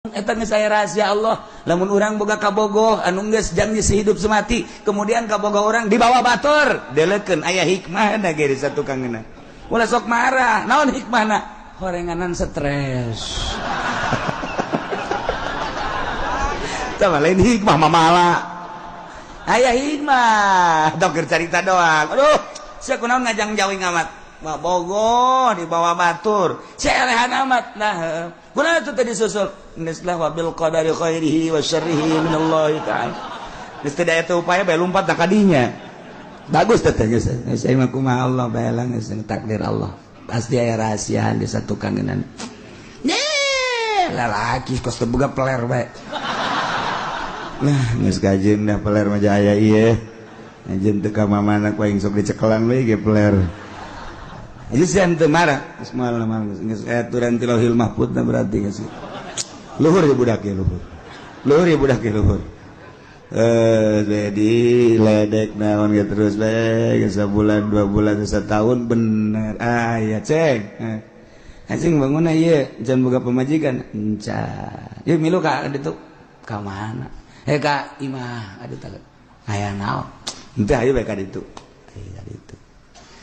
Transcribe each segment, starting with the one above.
Eta geus aya rahasia Allah. Lamun urang boga kabogoh anu geus janji sehidup semati, kemudian kabogoh urang dibawa batur, delekeun aya hikmahna ge di satukangeuna. Ulah sok marah, naon hikmahna? Horenganan stres. Tah lain hikmah mamala. Aya hikmah, dok carita doang. Aduh, sia kunaon ngajang jauh amat. Bogo dibawa batur, elehan amat. Nah, kunaon itu tadi susul? Geus lah, wabil qadari khairihi wa syarrihi minallahi ta'ala. Geus teu aya teu upaya bae lumpat ka dinya. Bagus teh geus. Geus mah kumaha Allah bae lah, geus takdir Allah. Pasti aya rahasiaan di satu kangenan. Nih, lalaki kos teu boga peler bae. Nah, geus kajeun dah peler mah aya ieu. Anjeun teu ka mamana ku aing sok dicekelan we ge peler. Itu sih ente marah, geus moal mah geus aturan ti Lauhil Mahfud na berarti geus. Luhur ya budak ya luhur. Luhur ya budak ya luhur. Jadi ledek naon ge terus bae sabulan 2 bulan setahun bener. Ah ya ceng. Anjing bangun ieu jangan boga pamajikan. Encan. Yeuh milu ka ditu. Ka mana? Eh ka imah aduh tah. Aya naon? Henteu ayo bae ka ditu. Ayo ka ditu.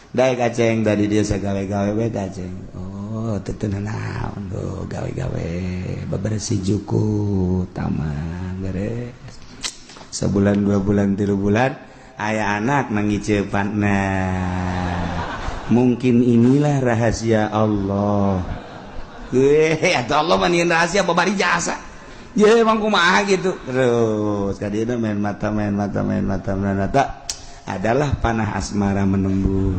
Daek aceng tadi dia sagawe-gawe bae aceng. Oh, teu naon tuh gawe-gawe bebersih juku taman beres. Sebulan 2 bulan 3 bulan aya anak nangicepan. Nah, mungkin inilah rahasia Allah. Weh, atau Allah mah rahasia babari jasa. Ya emang kumaha gitu. Terus kadieu main mata main mata main mata main mata adalah panah asmara menembus.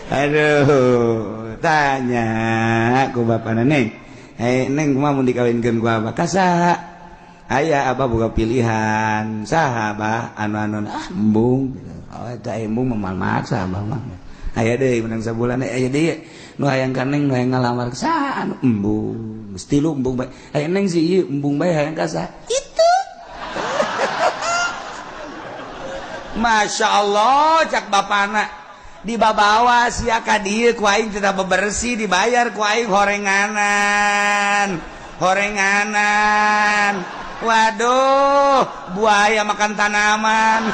Aduh, tanya ku bapana, "Neng, eh Neng, kumaha mun dikawinkeun ku abah? Ka saha? Aya abah boga pilihan." "Saha, Abah?" "Anu-anu ah embung." "Oh, eta embung mah maksa abah mah." "Aya deui menang sabulan, aya deui nu hayang ka Neng, nu hayang ngalamar." "Saha anu?" "Embung." Geus tilu embung bae. "Aya Neng sih ieu embung bae, hayang ka saha?" "Itu." Masya Allah, cak bapana, dibabawa sia ka dieu ku aing tidak bebersih, dibayar ku aing horenganan horenganan. Waduh, buaya makan tanaman.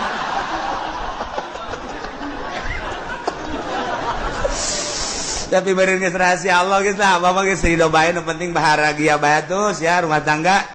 Tapi beri rahasia Allah geus lah, bapak geus hidup bae, nu penting bahagia bae terus ya rumah tangga.